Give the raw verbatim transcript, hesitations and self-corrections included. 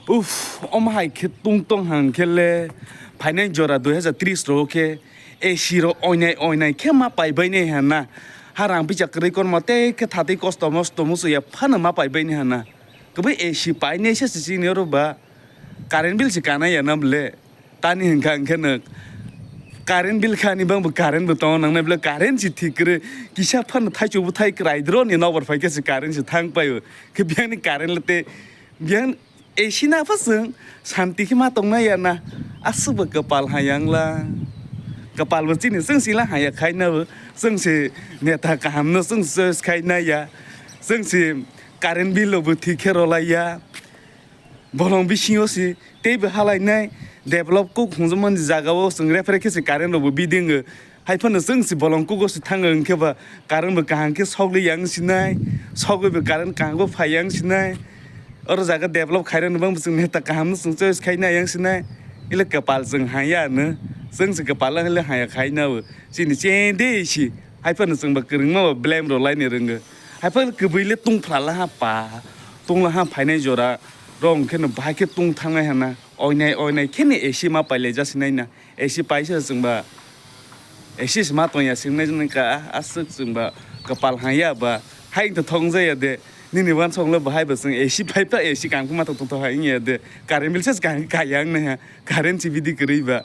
Uff, omo hai khe tung tong hang khe le phainai jora dui hazar tris ro khe A C ro oinai oinai khe ma pai bai nai hana. Ha rang pisa kwrwi kormo tei khe thatwi kosto mosto musu ya phano ma pai bai nai hana. Kwbwi A C pai nai se sisi ni oro ba current bill se kana ya na bwle. Tani hwnkha hwnkhe no current bill khani bang bo current bo tongo nangnai bwle current se thik kwrwi kisa phano thaichuk bo thai kwrai dro ni nokbar phai khe se current se thang pai o. Khe biyang ni current le tei biyang A C na pha chwng santi khe ma tongna ya na. Aswk bo kwpal hayang la. Kwpal bo chini chwng sila haya khai na bo. Chwng se neta kaham no chwng choice khai na ya. Chwng se current bill rok bo thik khe rw lai ya. Bolong bisingo se tei bo halai nai develop kuk hwnjakmani jaga o chwng rephre khe se current rok bo bidingo. Hai phano chwng se bolong kugo se thango hwnkhe ba current bo kaham khe sogwi yang sinai, sogwi bo current kaham khe phai yang sinai. Oro jaga develop khairok no bang bo chwng neta kaham no chwng choice khai nai yang sinai. Ile kwpal chwng haya no, chwng se kwpal le haya khai na o. Chini chende si hai phano chwng ba kwrwngma ba blame rw lai ni rwngo. Hai phano kwbwi le tungphla la ha pa, tungla ha phainai jora rok hwnkhe no bahai khe tung thangnai hana. Oinai oinai khe ni A C ma pailai jasinai na. A C paisa chwngba A C se ma tongya singnai nang ka, ah, aswk chwngba kwpal hangya ba. Hai wngtha thok wngjaya de. Nini uansukmung le bahai bo chwng A C paipa, A C kangkuma tong tongtho hai wngya de. Current bill se kaham kaya wngnai ha. Current se bidi kwrwi ba.